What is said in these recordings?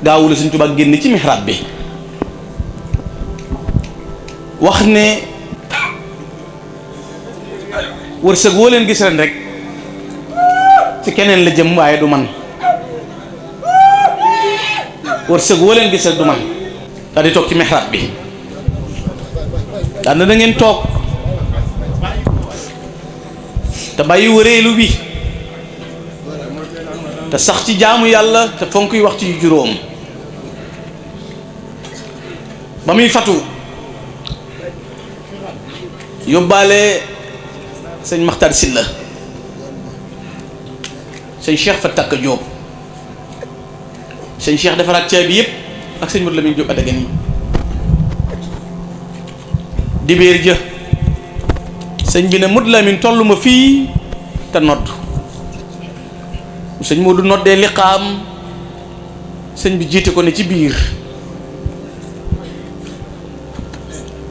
gaawu la Sëñ Tuubaa génn ci mihrab bi wax ne wërsëg woo leen gis ren rek ci keneen la jëm waaye du man wërsëg woo leen gis rek du man daal di toog ci mihrab bi daal na da ngeen toog te bàyyi wëreelu bi te sax ci jaamu yàlla te fonk yi waxtu yu juróom ba muy fatu yóbbaale sëñ Maxtar Silla sëñ Cheikh fa takk Jóob sëñ Cheikh defaraat caabi yëpp ak sëñ Modou Lamine Jóob adaga nii dibéer jë sëñ bi ne Modou Lamine tollu ma fii te nodd sëñ Modou noddee liqaam sëñ bi jiite ko ne ci biir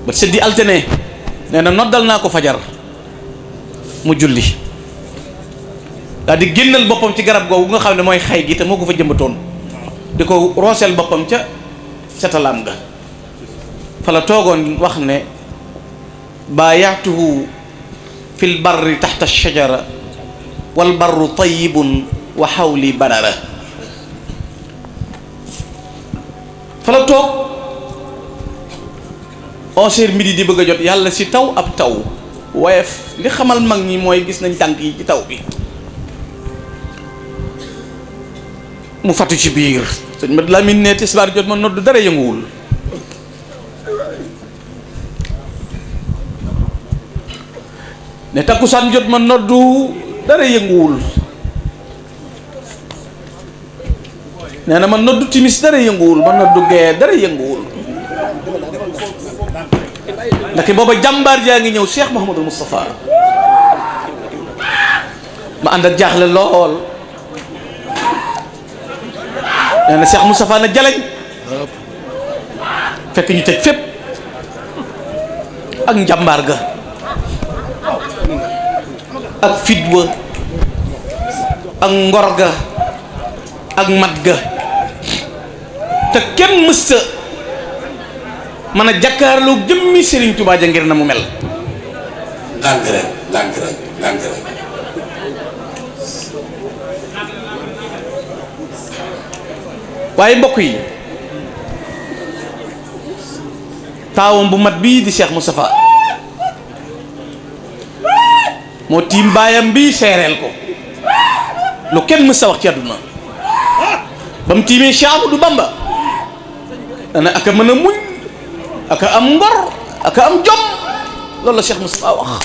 ba sëddi altine nee na noddal naa ko fajar mu julli daal di génnal boppam ci garab googu nga xam ne mooy xay gi te moo ko fa jëmbatoon di ko rooseel boppam ca talaam ga fa la toogoon wax ne baayaatuhu fil barri taxta shajara wal barru tayyibun wa xawli badara fa la toog 11h midi di bëgg a jot yàlla si taw ab taw woyof li xamal mag ñi mooy gis nañ tànk yi ci taw bi mu fatu ci biir sëñ Mat Lamin ne tisbaar jot ma nodd dara yënguwul ne takkusaan jot ma noddu dara yënguwul nee na ma noddu timis dara yënguwul ma noddu gee dara yënguwul ndake booba jàmbaar jaa ngi ñëw Cheikh Mouhamadul Moustapha ma ànd ak jaaxle lool nee na Cheikh Moustapha na jaleñ fekk ñu tëj fépp ak njàmbaar ga ak fitwa ak ngor ga ak mat ga te kenn mësta mën a jàkkaarloo jëmmi Serigne Touba ja ngir na mu mel. lànk rek. waaye mbokk yi taawam bu mat bii di Cheikh Moustapha moo tiim baayam bi seereel ko lu kenn mës a wax ci àdduna ba mu tiimee Cheikh Ahmadou Bamba dana aka mën a muñ aka am ngor aka am jom loolu la Cheikh Moustapha wax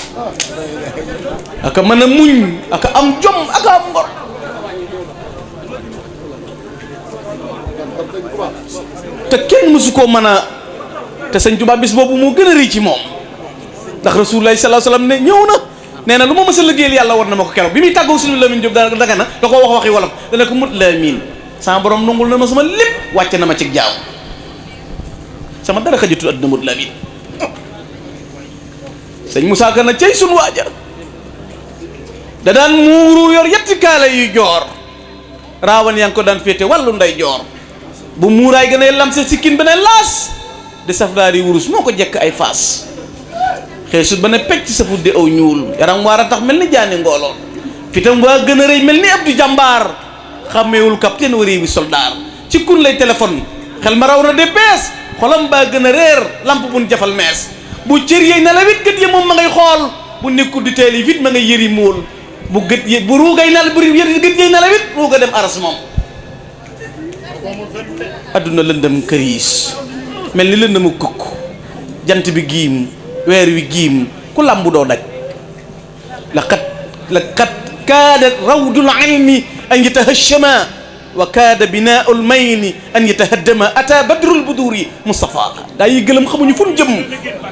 aka mën a muñ aka am jom aka am ngor te kenn mësu koo mën a te sëñ Tuubaa bis boobu moo gën a rëy ci moom ndax Rasulullah sallallahu alayhi wasallam ne ñëw na nee na lu ma mës a liggéeyal yàlla war na ma ko keroog bi muy tàggoo suñu Lamin Jóob daga na da koo wax waxi wolof dana ko mut Lamin sama borom nungul na ma sama lépp wàcce na ma ci jaaw sama dara xajatul àdduna mut Lamin sëñ Moussa Ka na cey suñu waaja da daan muuru yor yetti kaala yu joor raawan yaa ngi ko daan féete wàllu nday joor bu muuraay gën a lam sa sikkin ba ne laas di safraari wurus moo ko jekk ay faas xeesut ba ne pecc sa fuddi aw ñuul yaram waar a tax mel ni jaani ngooloon fitam waa gën a rëy mel ni Abdou Jàmbaar xàmmeewul capitaine waree bi soldaar ci kun lay téléphone xel ma raw na de bees xolam baa gën a réer lamp buñ jafal mees bu cër yeey na la wit gët yi moom ma ngay xool bu nekkul di teel yi vite ma ngay yëri móol bu gët yi bu ruugay na la bu gët yeey na la wit ruuga dem aras moom adduna lëndëm këriis mel ni lëndëmu kukk jant bi giim weer wi giim ku làmbu doo daj laqad kaada rawdul ilmi an yatahashama wa kaada binaul mayni an yatahaddama ata badrul buduri Moustapha daa yi gëlëm xamuñu fu ñu jëm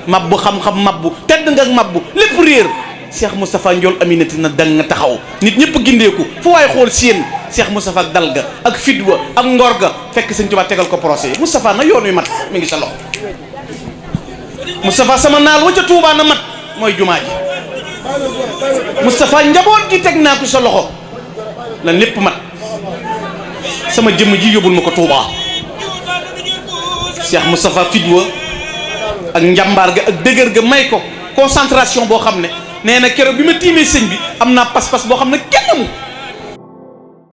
mabbu xam-xam mabbu tedd nga mabbu lépp réer Cheikh Moustapha Ndiol Aminati na dang nga taxaw nit ñëpp gindeeku fu waay xool seen Cheikh Moustapha ak dal ga ak fidwa ak ngor ga fekk Sëñ Tuubaa tegal ko procès yi Moustapha na yoon wi mat mi ngi sa loxo Moustapha sama naal wa ca Tuubaa na mat mooy jumaa ji Moustapha njaboot gi teg naa ko sa loxo lan lépp mat sama jëmm ji yóbbul ma ko Tuubaa Cheikh Moustapha Fidwa ak njàmbaar ga ak dëgër ga may ko concentration boo xam ne nee na keroog bi ma tiimee sëñ bi am naa pas-pas boo xam ne kenn mu